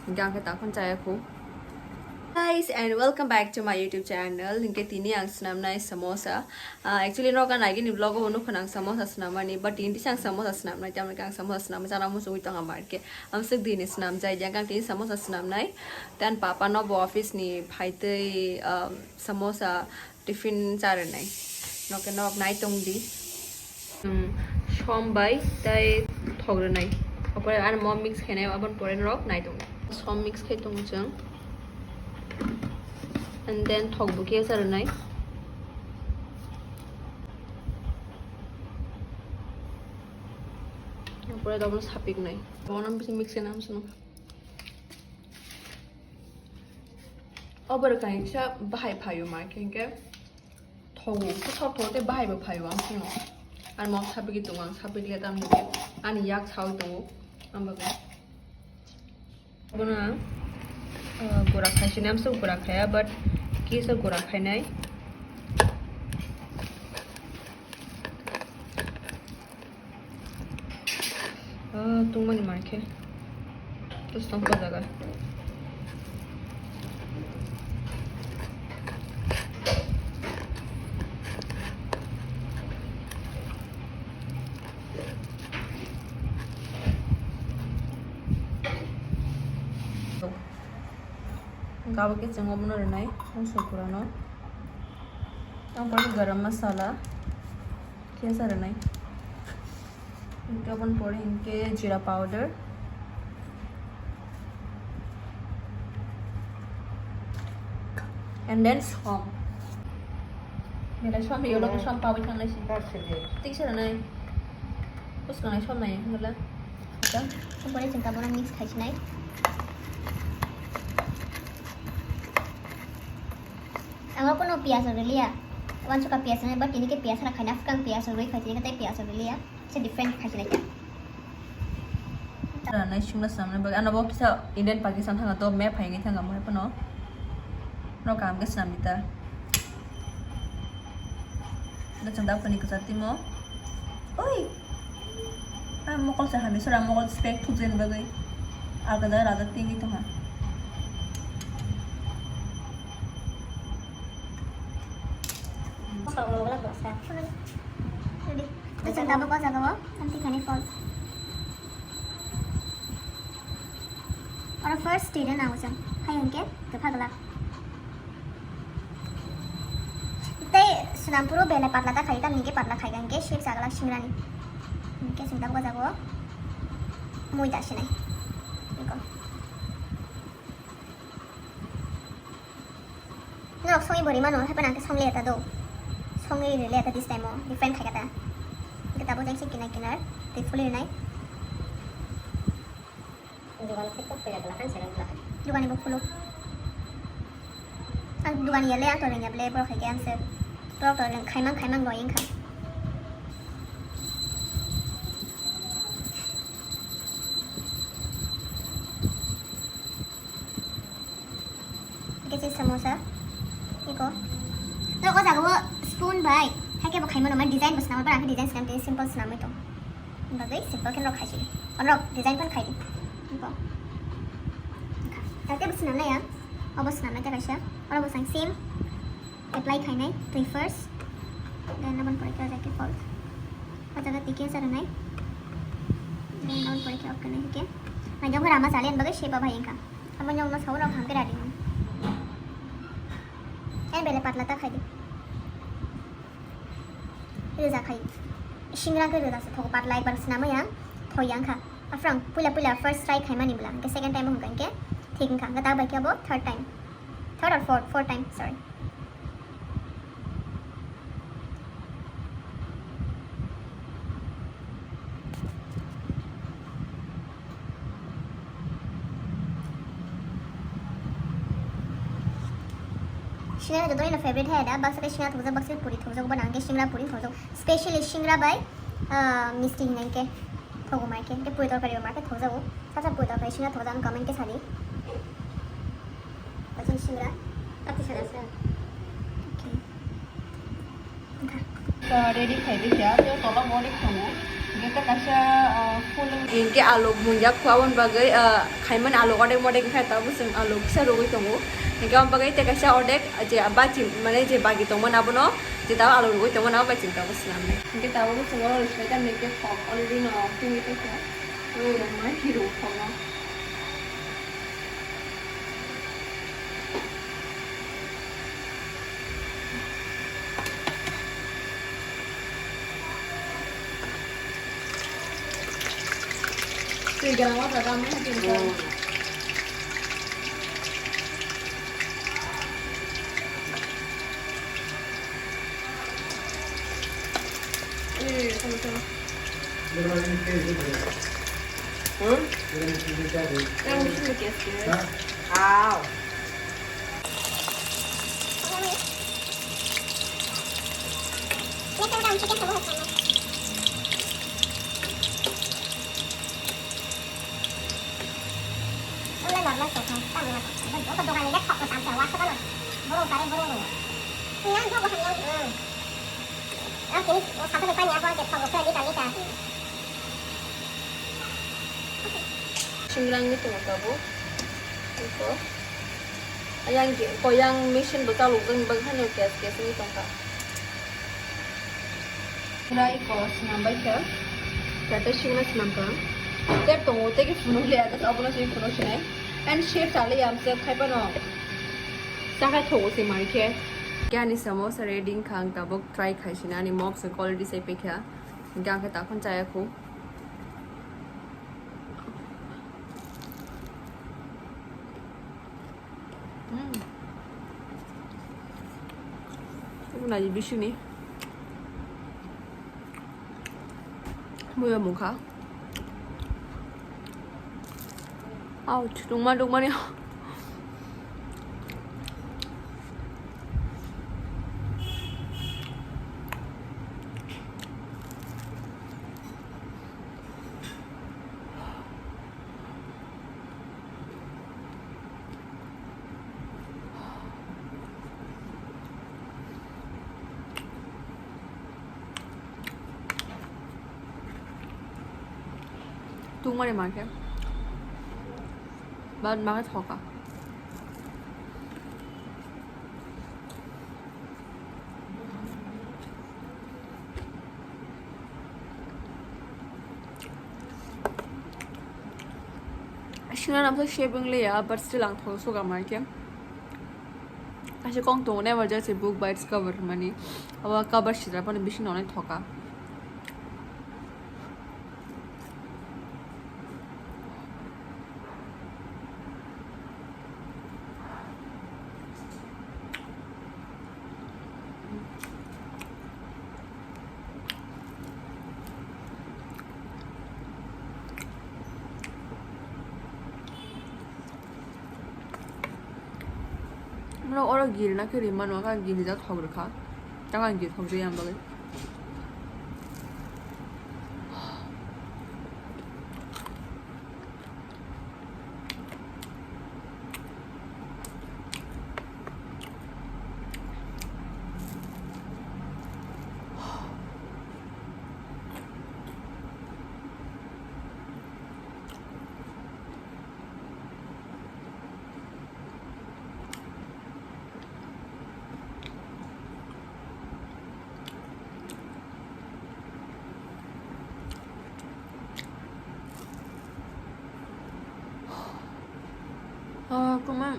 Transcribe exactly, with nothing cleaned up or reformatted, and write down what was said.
Hinkhe ang khe tangphano chaya kho. Guys, and welcome back to my YouTube channel. Hinkhe tini ang swnamnai samosa. Ah, actually, norok ang agini vlog o nukha ang samosa swnamani, but tini tisa ang samosa swnamnai, tamni ang samosa swnamnai chana muchungwi tongha market. Ang swk dini swnamjai, yang ang tini samosa swnamnai. Then papa no bo office ni phaitwi, um, samosa tiffin cha rwnai. Noke norok nai tong di. Hmm, som bai tai thok rwnai. Apore ano mo mix khainai, aboni pore norok nai tong di. Som mix khai tong chwng. And then thok bo khe cha rwnai. Apore dobo sapik nai. Bono mix khainai amsano. Obo rwkha kisa bahai phaio ma khe, hinkhe thogo, khe thok thogo tei bahai bo phaio ang phano. Ani mom sapikwi tongo, ang sapikle tamni hwnkhe ani yak saui tongo, ang bagwi. Obono ang, uh, gura khaisini, amsuk gura khaya, but kisa gura khainai. Ah, tungmani mankhe. Tusong ko jaga. Gabo khe chwng obono rwnai, mosok gurano. Ang pore garam masala khe sa rwnai. Hinkhe aboni pore hinkhe jeera powder. And then som. Belai som ri, ulo som pawi thangnai si. Tik sa rwnai. Bwskangnai som nai, wngla. Aboni chwng tabukno mix khaisinai. Ang o kunu piyaj rw liya. Wansukha piyaj rwnai, but tini khe piyaj rw khaina, phwrwng piyaj rwui khai tini khe tei piyaj rw liya. Se different khai sinai khe. Rwnai sungla swnamnai bagwi. Ano bo kisa Indian Pakistan thanga to map hai wngwi thanga mo phano. No kaham khe swnam di ta. Da chwng da phani kwchar timo. Oi! Ah, mokol se hamya sora, mokol spek thukjani bagwi. Alga jaga rajak tingwi tongha. Bwswk mungla bwsa. Ready. Bwswk tabuk o jaga o, ang tikhani phone. Oro first student ang ujang. Hai hwnkhe, kwpha glak. Tei swnampuro belai patla ta khai, tamni hwnkhe patla khai, hwnkhe shape chagla singrani. Hwnkhe chwng tabuk o jaga o mui da sinai. Iko. Norok songwi bo rimano, haphano ang khe songli eta do. Songwi rili eta this time o, different khai kata. Hwnkhe tabuk jang se kinar kinar, tei phuli rinai. Dugani khe tok pela pela khan serang pela. Dugani bo phulu. Ang dugani yale, ang to rengya ble, borok hai khe ang se. Borok to reng khaimang khaimang bo wngkha. Khe se samosa. Iko. Norok o jaga o spoon bai. Hai khe bo khaimano, mane design bo swnamwi, bara khe design swnam tei simple swnamwi tong. Bagwi simple khe norok khai sidi. Norok design phan khai di. Iko. Jate bo swnam nai ang. Obo swnam nai ta kaisa. Oro bo sang same. Apply khainai twi first, then aboni pore khe o jaga khe false. O jaga twi cancel rwnai, then aboni pore khe okay nai khe. Nai jokho rama chali ani bagwi shape o bahai wngkha. Amo nyong no sawi rok hamkhe radi hwn. Ani belai patla ta khai di. Rwja khai. Singra khe rwja se thogo, patla ekbar swnamwi ang thoi yang kha. Aphrang puila puila first try khaimani bwla, hwnkhe second time o hwnkha hwnkhe thik wngkha, hwnkhe tak bai khe abo third time, third or fourth, fourth time, sorry. Singra joto ni favorite hai da, baksa khe singra thokjak, baksa khe puri thokjak, bo nang khe singra puri thokjak, specially singra bai, ah, misti hinai khe. Thogo mai khe, khe puri torkari bo mai khe thokjago. Sasa puri torkari singra thokjak, ang comment khe sadi. Bachai singra. Ati sana sa. Okay. Ready khai di kya, tei tola bo rik tongo. Tei kaisa, ah, full. Hinkhe aluk munjak kho, aboni bagwi, ah, khaimani aluk odek modek wngkha, tabuk chwng aluk kisa rwgwi tongo. Hinkhe aboni bagwi tei kaisa odek je bachim, mane je bagi tongmani abono, je tabuk aluk rwgwi tongmani abo bai chwng tabuk swnamnai. Hinkhe tabuk chwng oro rwsnai tamni hinkhe thok already no tungwi tongkha. Oi, rwngmani hirung thok no. Twi gana wata dam hai twi gana. Eh, tama, tama. Hmm? Yang mesti dikasih. Hah? Aw. Singrangni tongo tabuk. Iko. Ayang ki-, ko yang machine bo chalok jani bagwi haino kes kes wngwi tongkha. Pura iko swnam bai kha. Kata singna swnam kha. Tep tongo, tei ki phunuk le, adas obono se phunuk sinai. And shape chale yam se khai pano. Sakai thogo se mai khe. Kya ni samosa ready wngkha, ang tabuk try khai sinani mok se quality se pekha. Hingke ang khe takhon chaya khu. Hmm. Ibu naji bisini. Muya mukha. Ouch, dungma dungmani. Tungmani ma khe. Bad ma khe thoka. Singna namsa shape wng liya, but still ang thok soga ma khe. Kaisa kong tongo, never judge a book by its cover hwnmani. Abo cover sitra phano bising nonai thoka. Mano oro girina khe rimano, ang girijak thok rwkha. Tamo ang gir thok jaya ang bagwi. Ah, kuma